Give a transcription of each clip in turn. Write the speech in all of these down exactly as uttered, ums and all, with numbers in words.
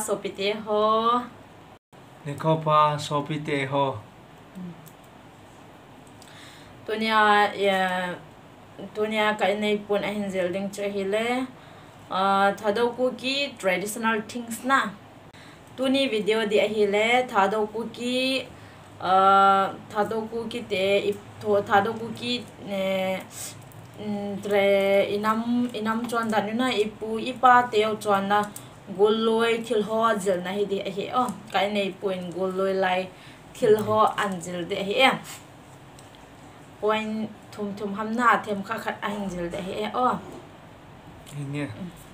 Sopite ho. Nikho pha sopite ho. Tunia, ya, tunia ka inneipon ahin jil ding chu ahile, ah, Thadou Kuki traditional things na. Tuni video di ahile, Thadou Kuki, ah, Thadou Kuki te, i, tho, Thadou Kuki, eh, mm, tre, inam, inam chon dan u na, ipu, ipa teu chon na, golloi thil ho jilna hi di ahi o. Ka inneipon golloi lai thil ho an jil di ahi e. Point thum thum ham na, themkhat khat ahin jil di ahi e o. Hinge.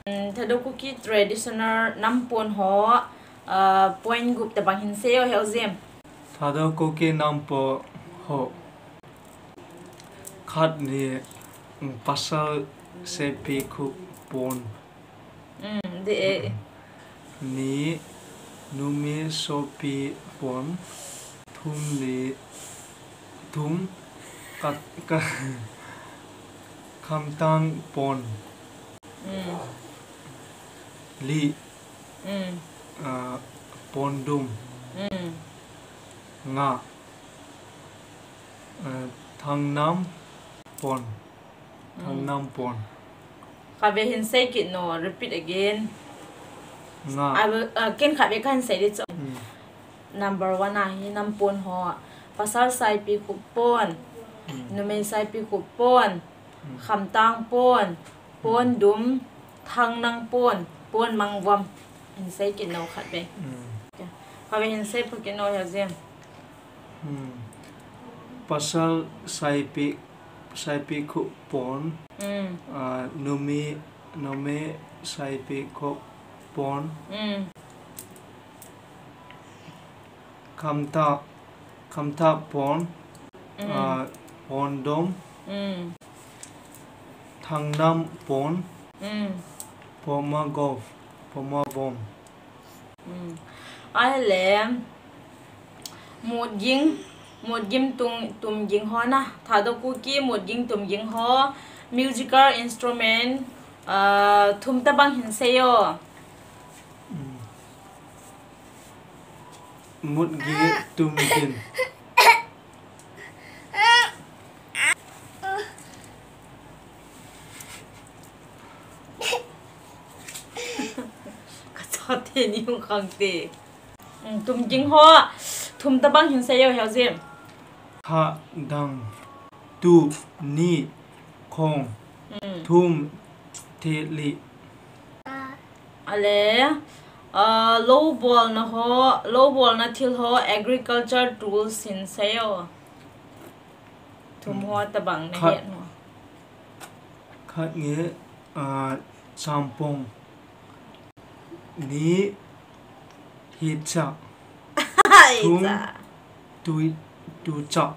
Mm, Thadou Kuki traditional nampon ho, ah, point gup tabang hin seiyo Heozim. Thadou Kuki nampon ho. Khat ni, mm, pasal seipeh khup pon. Mm, di e. Ni, numei sopeh pon. Thum ni, thum, ka, ka, khamtang pon. Mm. Li, mm, ah, pondum. Mm. Nga, ah, thangnam pon. Thangnam pon. Khatvei hin sei kit no, repeat again. Nga. I will, uh, ken khatvei kahin sei di chu. Mm. Number one a hi nampon ho. Pasal seipeh khup pon. Mm. Numei seipeh khup pon. Mm. Khamtang pon. Pondum. Thangnam pon. Pon mangvom. Hin sei kit no khatvei. Mm. Okay. Khatvei hin sei pha kit no Heozim. Hmm. Pasal seipeh, seipeh khup pon. Hmm. Ah, numei, numei seipeh khup pon. Hmm. Khamtang, khamtang pon. Hmm. Ah, pondum. Hmm. Thangnam pon. Hmm. Pon mangvom, pon mangvom. Hmm. Ahile, Mutging, Mutging tum, Tumging ho na. Thadou Kuki, Mutging, Tumging ho. Musical instrument, ah, thum tabang hin seiyo. Hmm. Mutging, Tumging. Ka chate ni hung khang te. Mm, Tumging ho, thum tabang hin seiyo Heozim. Khat, dang, tu, ni, khong, mm, thum, theli. Ale, ah, lou bolna ho, lou bolna thil ho, agriculture tools hin seiyo. Thum ho tabang na het ho. Khat nge, ah, champong. Ni, hicha. Thum, hicha. Tu, tucha.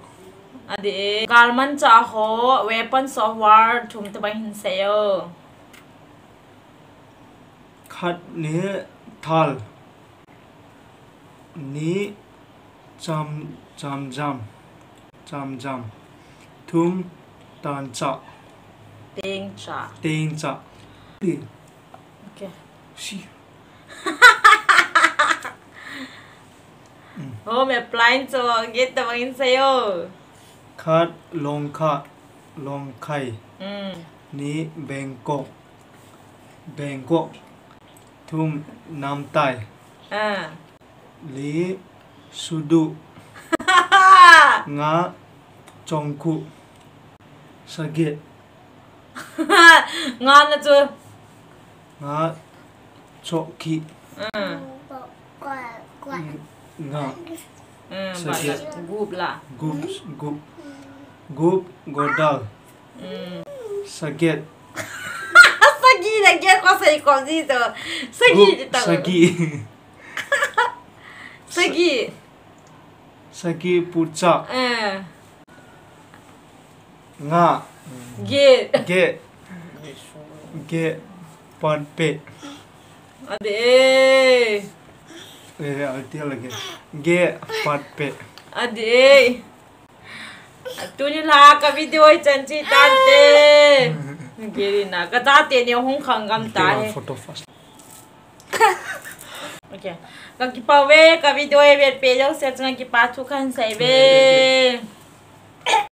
Adi, galmanchah ho, weapons of war, thum tabang hin seiyo. Khat ni thal. Ni cham, chamjam. Chamjam. Thum tancha. Tengcha. Tengcha. Pi. Okay. Si. Mm. Home appliance ho, get tabang hin seiyo. Khat longkha, longkhai. Mm. Ni bengkok. Bengkok. Thum namtai. Ah. Li sudu. Nga chongkhu. Saget. Nga na chu. Nga chokhi. Ah. Nga. Mm, saget. Gup la. Gup, gup. Gup godal. Mm. Saget. Sagi na get ko sai ko ji to. Sagi. Gup, di ta. Sagi. Sagi. Sagi pucha. Eh. Nga. Ge. Ge. Ge patpe. Adi. Eh, ati lagi. Ge patpe. Adi. Tuni la ka video hi chan chu tante. Geri na ka tate ni hung khang gam ta he. Photo first. Okay. Kakipah uve, ka video e vetpeh jouse chunga kipathu kahin sei uve.